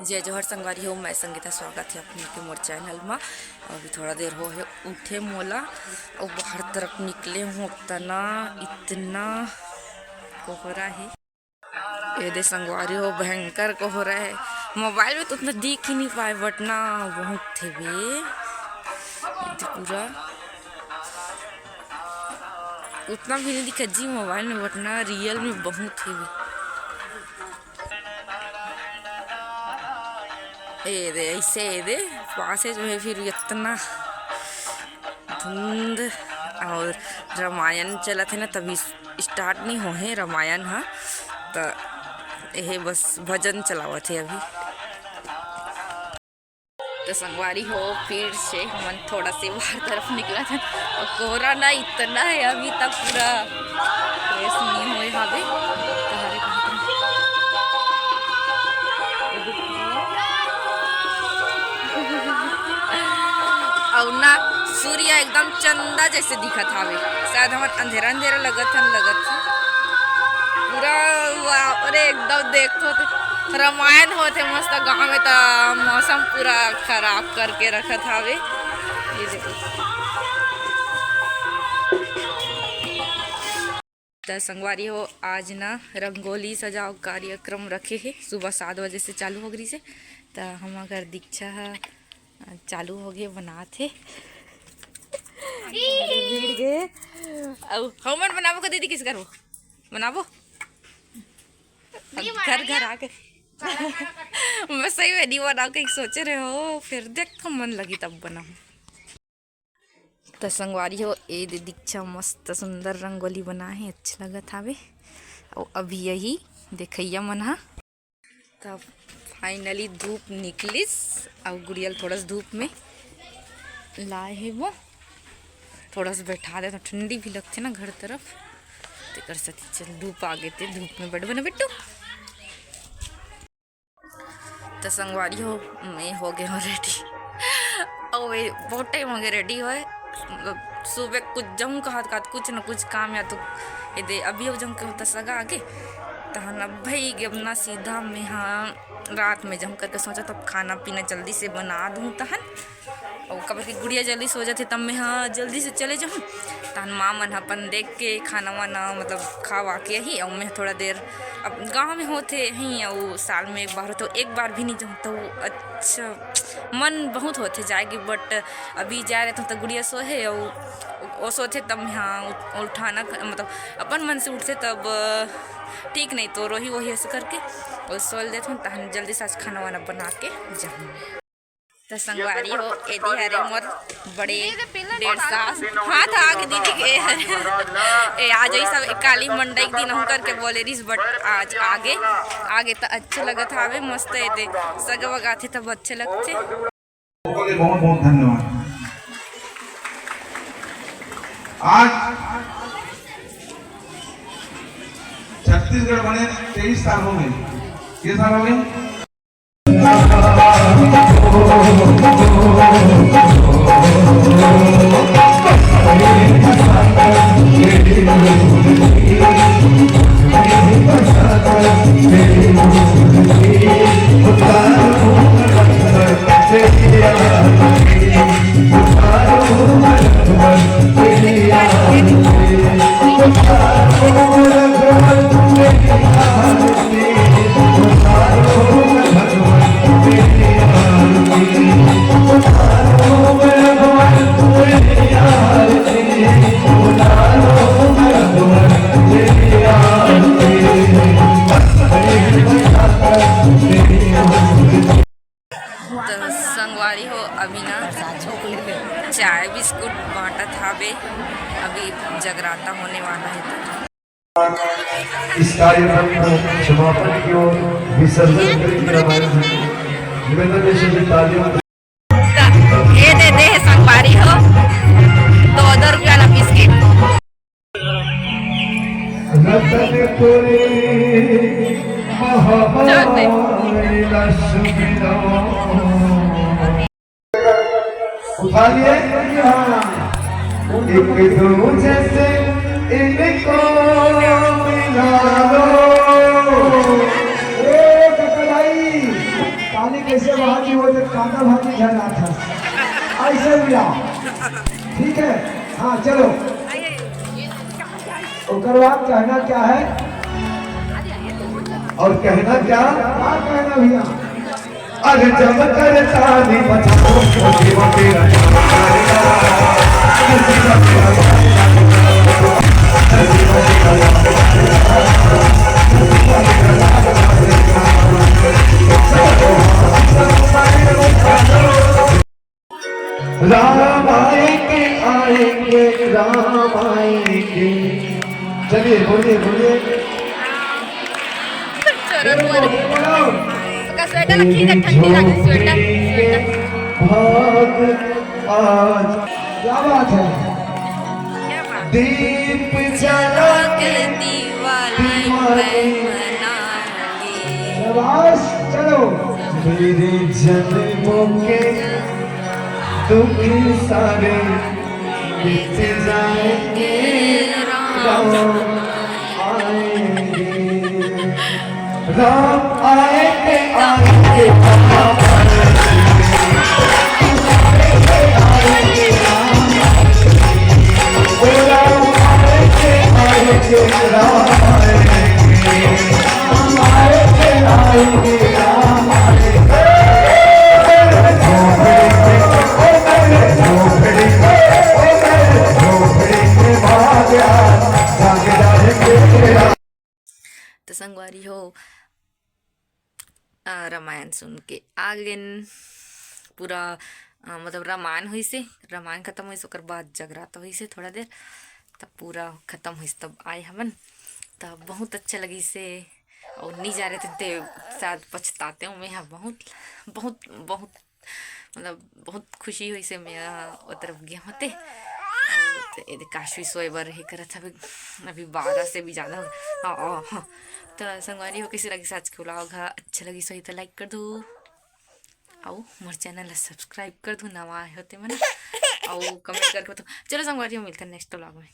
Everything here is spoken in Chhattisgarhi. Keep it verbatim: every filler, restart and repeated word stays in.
जय जोहार संगवारी हो, मैं संगीता, स्वागत हे आप मन के मोर चैनल मा। अभी थोड़ा देर होहे उठे मोला, अउ बाहर तरफ निकले हूँ, इतना, इतना कोहरा हे। ये दे संगवारी हो, भयंकर कोहरा हे। मोबाइल में तो उतना दिख ही नहीं पाए, but ना बहुत थे बे। ये दे पूरा उतना भी नहीं दिखा जी मोबाइल में, but ना रियल में बहुत थे बे। ए दे, ऐसे ए दे, पासे जो है फिर इतना धुंध। और रामायण चलत हे ना, तभी स्टार्ट नहीं हो हे रामायण ह, त एहे बस भजन चलावत हे अभी। तो संगवारी हो, फिर से हमन थोड़ा से बाहर तरफ निकलत हन, और कोहरा ना इतना हे, अभी तक पूरा फ्रेश नहीं होए हवे। तहरे कहत हन। अउ ना सूर्य एकदम चंदा जैसे दिखत हावे, शायद हमन अंधेरा अंधेरा लगत हन, लगत हे पूरा। वाह, अरे एकदम देखो तो रामायण होत हे मस्त गाँव में, त मौसम पूरा खराब करके रखत हावे। ये देखो। त संगवारी हो, आज ना रंगोली सजाव कार्यक्रम रखे हे, सुबह सात बजे से चालू हो गई से। त हमर घर दीक्षा ह, अ, चालू हो गए, बनात हे। भीड़ गए। अउ हमन बनाबो का दीदी, किस करबो? बनाबो? नहीं अब घर बनाइए। घर आके। मैं सही में नहीं बनाओ, कहीं सोचे रहे हो, फिर देख मन लगी तब बनाऊँ। त संगवारी हो, ए दे दीक्षा मस्त सुंदर रंगोली बनाए हे, अच्छा लगत हावे। अउ अभी यही देखइया मन हा, त finally धूप निकलिस, अउ गुड़िया ल थोड़ा सा धूप में लाए हे वो, थोड़ा सा बैठा दे, तो ठंडी भी लगथे ना घर तरफ, तेकर सेती चल धूप आ गे ते धूप में बैठ बने बिट्टू। त संगवारी हो, मैं हो गए हूँ रेडी। अउ ये बहुत टाइम हो गया रेडी होए। सुबह कुछ जाऊँ कहत कहत कुछ न कुछ काम या तो ये दे अभी हो जाऊँ के होता सगा आगे। तहन अब भाई अब ना सीधा मैं हाँ रात में जाऊँ करके सोचा, तब खाना पीना जल्दी से बना दूँ तहन। अउ काबर कि गुड़िया जल्दी सो जाथे, तब मैं हाँ जल्दी से चले जाहूँ। तहन माँ मन अपन देख के खाना वाना मतलब खा वा के ही, अउ मैं थोड़ा देर अब गाँव में होथे ही, अउ साल में एक बार होथे, एक बार भी नहीं जाहूँ तो अच्छा मन बहुत होथे जाए के, but अभी जा रहे तो गुड़िया सोहे, अउ वो सोथे तब मैं हाँ उठ-, उठाना क-, मतलब अपन मन से उठथे तब ठीक, नहीं तो रोही वही ऐसे करके अउ सोल देथन, तहन जल्दी से आज खाना वाना बना के जाहूँ। त संगवारी हो, एदी हरे मोर बड़े डेढ़ सास। हाथ आगे दीदी के हरे। ए, आज ही सब काली मंडई के दिन हम करके बोले रिस, but आज आगे, आगे त अच्छे लगत हावे, मस्त एदे सगा वगा थे तब अच्छे लगथे। बहुत बहुत धन्यवाद। आज छत्तीसगढ़ बने तेईस साल हो गए। के साल हो गए? त संगवारी हो, अभी ना चाय बिस्कुट बांटत हावे, अभी जगराता होने वाला है तो। इस कार्यक्रम को समापन की ओर विसर्जन करके रवाना है। निवेदन है, सभी तालियों। ये दे दे है संगवारी हो, दो दो रुपया वाला बिस्किट। रतनपुरी महामाई लक्ष्मी नमो। उठा लिए? एक दूजे से इनको मिला लो। ए, कका भाई, ताली चलो, ओकर बाद कहना क्या है? और कहना क्या? क्या कहना भैया? अरे जब करता नहीं बचा, जीवन तेरा राम आएंगे, आएंगे, राम आएंगे। चलिए, बोलिए, बोलिए। छोरो बोल। ओकर स्वेटर रखी है, ठंडी लागे स्वेटर, स्वेटर। भाग आज। क्या बात है? क्या बात? दीप जला के दिवाली मैं मनाऊंगी। शाबाश, चलो। मेरे जन्मों के दुख सारे मिट जाएंगे, राम आएंगे। राम आएंगे, आएंगे, राम आएंगे। ओ राम आएंगे, आएंगे, राम आएंगे। राम आएंगे, आएंगे, राम आएंगे। तो संगवारी हो, आ, रामायण सुन के आ गेन। पूरा, आ, मतलब रामायण होइसे, रामायण खत्म होइसे, ओकर बाद जगराता होइसे थोड़ा देर, तब पूरा खत्म होइसे, तब आए हमन। तब बहुत अच्छा लगिसे, और नहीं जा रहे थे, ते शायद पछताते हो मैं, हाँ, बहुत, बहुत, बहुत, मतलब बहुत खुशी होइसे मैं ओ तरफ गया होते। और ते, ये देख, काशवी सोए बर हे करत हवे, अभी बारह से भी ज़्यादा हो। हाँ, हाँ, हाँ। तो संगवारी हो, कैसे लगिस आज के vlog ह? अच्छा लगिस होही तो like कर दो, अउ मोर channel ला subscribe कर दो, नवा आए हो ते मन, अउ comment करके बताओ। चलो संगवारी हो, मिलते हैं next vlog में।